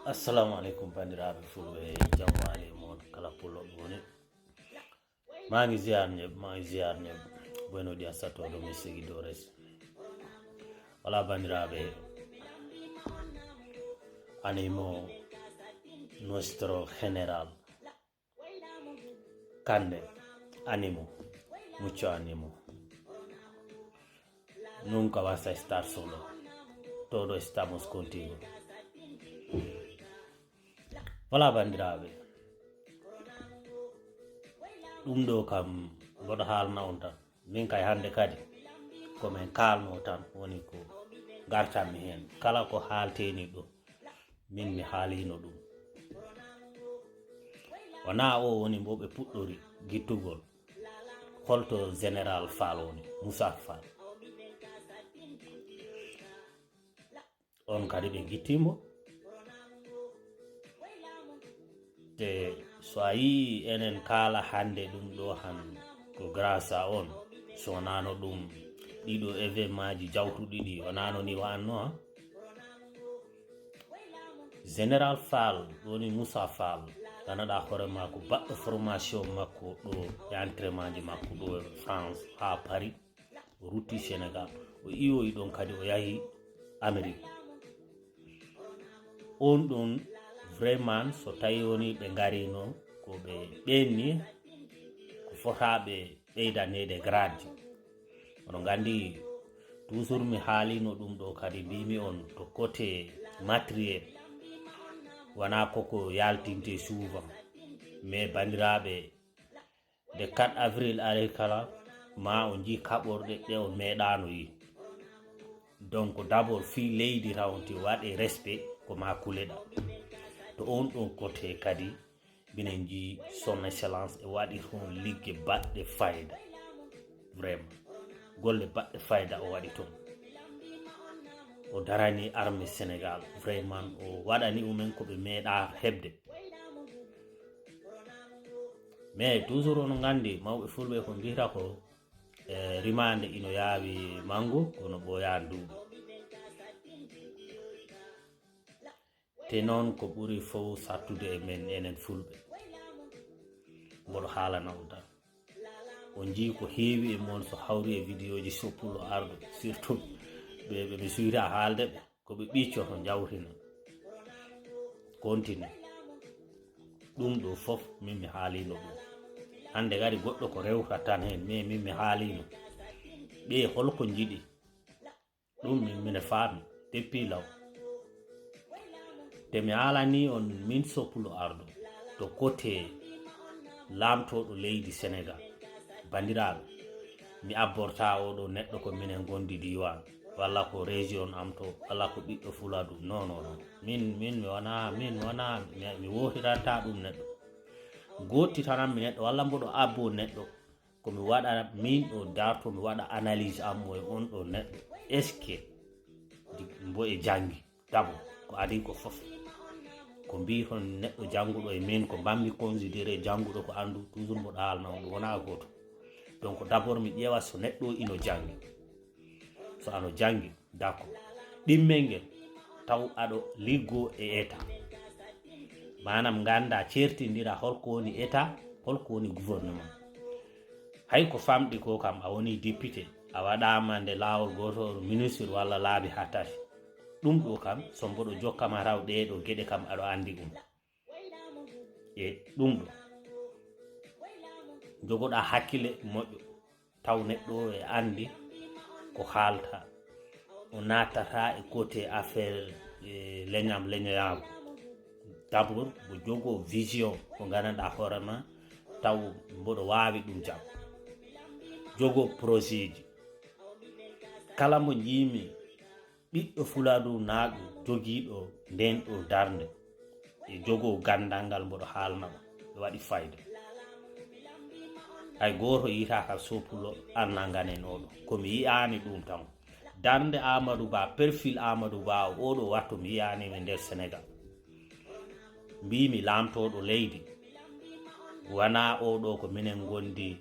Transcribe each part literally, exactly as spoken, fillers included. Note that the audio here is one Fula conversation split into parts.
Assalamu alaikum, bandiraɓe fulɓe, jam wali e mon kala pullo ɗo woni. Maa ngi ziar ñëpp, maa ngi ziar ñëpp. Buenos días a todos mis seguidores. Voilà, bandiraɓe, animo nuestro general Kande, animo, mucho animo. Nunca vas a estar solo. Todos estamos contigo. Voilà, bandiraɓe. Ɗum ɗo kam, mboɗo haalna on tan. Min kay hannde kadi, ko min kaalno tan woni ko gartanmi heen. Kala ko haalteni ɗo, min mi haalino ɗum. Wonaa o woni mbo ɓe puɗɗori gittugol. Holto Général Fall woni, Moussa Fall? On kadi ɓe gittimo. Te so a yii enen kaala hannde ɗum ɗo han ko grâce à on. So wonano ɗum, ɗiɗo événement ji jawtuɗi ɗi, wonano ni wa'anno, ha? Général Fall, woni Moussa Fall, ganaɗa hoore ma ko baɗɗo formation makko ɗo e entraînement ji makko ɗo e France ha Paris. O rutti Sénégal, o iwoyi ɗon kadi, o yahi Amérique. On ɗon vraiment, so tawi woni ɓe ngarino ko ɓe ɓenni, ko fota ɓe ɓeydaneede grade ji. Oɗon nganndi, toujours mi haalino ɗum ɗo kadi, mbimi on to côté matériel, wona koko yaltinte souvent, mais banndiraaɓe, nde quatre avril ari kala, ma o njii kaɓorɗe ɗe o meeɗaano yi. Donc d'abord, fii leydi rawti waɗe respect, ko ma kuleɗa. To on ɗon côté kadi, minen njii son excellence e waɗi toon ligge baɗɗe fayda. Vraiment, golle baɗɗe fayda o waɗi toon. O darani armée Sénégal. Vraiment, o waɗani umen ko ɓe meeɗa heɓde. Mais toujours, onon nganndi, mawɓe fulɓe ko mbiyata ko, e, rimaande ino yaawi manngu, kono ɓooyaani duuɓi. Te noon ko ɓuri fof sattude e men enen fulɓe. Mboɗo haalana on tan. On njii ko heewi e mon so hawri e vidéo ji Soppulo Ardo, surtout ɓe, ɓe mi suyta haalde ɓe, ko ɓe ɓiccoto njawtina. Continue. Ɗum ɗo fof min mi haalino ɗum. Hannde kadi goɗɗo ko rewta tan heen, mais min mi haalino. Ɓe holko njiɗi? Ɗum min mine faami depuis law. Te mi haalani on min Soppulo Ardo to côté laamtooɗo leydi Sénégal. Banndiraaɓe, mi abborta oɗo neɗɗo ko minen ngondi diiwaan, walla ko région am to, walla ko ɓiɗɗo Fuladu. Non, non, non. Min, min mi wona, min wona, mi, mi wootiranta ɗum neɗɗo. Gootitanammi neɗɗo, walla mboɗo abbo neɗɗo. Ko mi waɗa min ɗo darto, mi waɗa analyse am e on ɗo neɗɗo. Est-ce que mbo e janngi? D'abord, ko adii ko fof. Ko mbiiton neɗɗo jannguɗo e min, ko mbammi considéré jannguɗo ko anndu, toujours mboɗo haalna on, ɗum wona gooto. Donc d'abord mi ƴeewa so neɗɗo ino janngi. So ano janngi, d'accord. Ɗimmel ngel, taw aɗo liggo e État. Maanaam ngannda, ceertindira holko woni État, holko woni gouvernement. Hay ko famɗi ko kam, a woni député, a waɗaama nde laawol gootol ministre walla laabi haa tati. Ɗum ɗo kam, so mboɗo jokkama taw ɗee ɗo geɗe kam aɗo anndi ɗum. E ɗum ɗo, jogoɗa hakkille moƴƴo, taw neɗɗo o e anndi ko haalta. O naatata e côté affaire, e, leñam leñoyaago. D'abord, mo jogo vision ko nganndanɗaa hoore ma, taw mboɗo waawi ɗum jam. Jogo projet ji. Kala mo njiimi ɓiɗɗo Fuladu naaɗo jogiiɗo nden ɗo darnde, e jogo ganndal ngal mboɗo haalna o, e waɗi fayda. Hay gooto yiitaaka Soppulo annanganen oɗo. Ko mi yi'aani ɗum tan. Darnde Amadou Ba, perfil Amadou Ba o, oɗo wattu mi yi'aani mi nder Sénégal. Mbimi laamtooɗo leydi, wona oɗo ko minen ngondi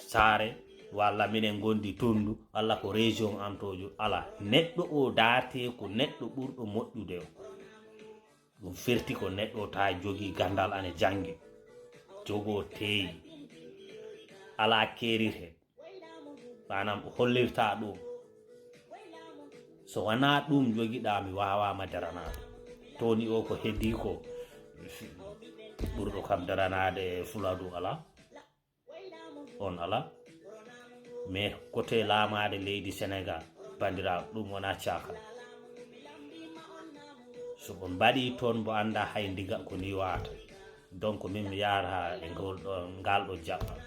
saare, walla minen ngondi tundu, walla ko région am tojo, ala. Neɗɗo o daate ko neɗɗo ɓurɗo moƴƴude o. Ɗum firti ko neɗɗo ta jogii ganndal, ane janngi, jogoo teeyi, alaa keerite, maanaam o hollirta ɗum. So wanaa ɗum jogiɗaa, mi waawaama daranaade. Toni o ko heddii ko ɓurɗo kam daranaade e Fuladu alaa. On alaa. Mais côté laamaade leydi Sénégal, banndiraaɓe, ɗum wonaa caakan. So on mbaɗii toon mbo anndaa hay ndiga ko ni waata. Donc min mi yaara e ngol ɗo, ngal ɗo jaɓɓal.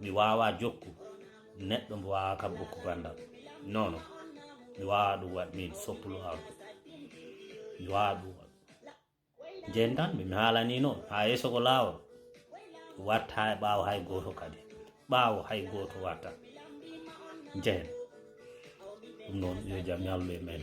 Mi waawaa jokku neɗɗo mbo waawaa kam okku ganndal. Non, non. Mi waawaa ɗum waɗ min Soppulo Awde. Mi waawaa ɗum waɗ. Njehen tan, mi haalanii noon, haa yeeso ko laawol. Warta e ɓaawo hay gooto kadi. Ɓaawo hay gooto warta. Njehen. Ɗum noon, yo jam ñallu e men.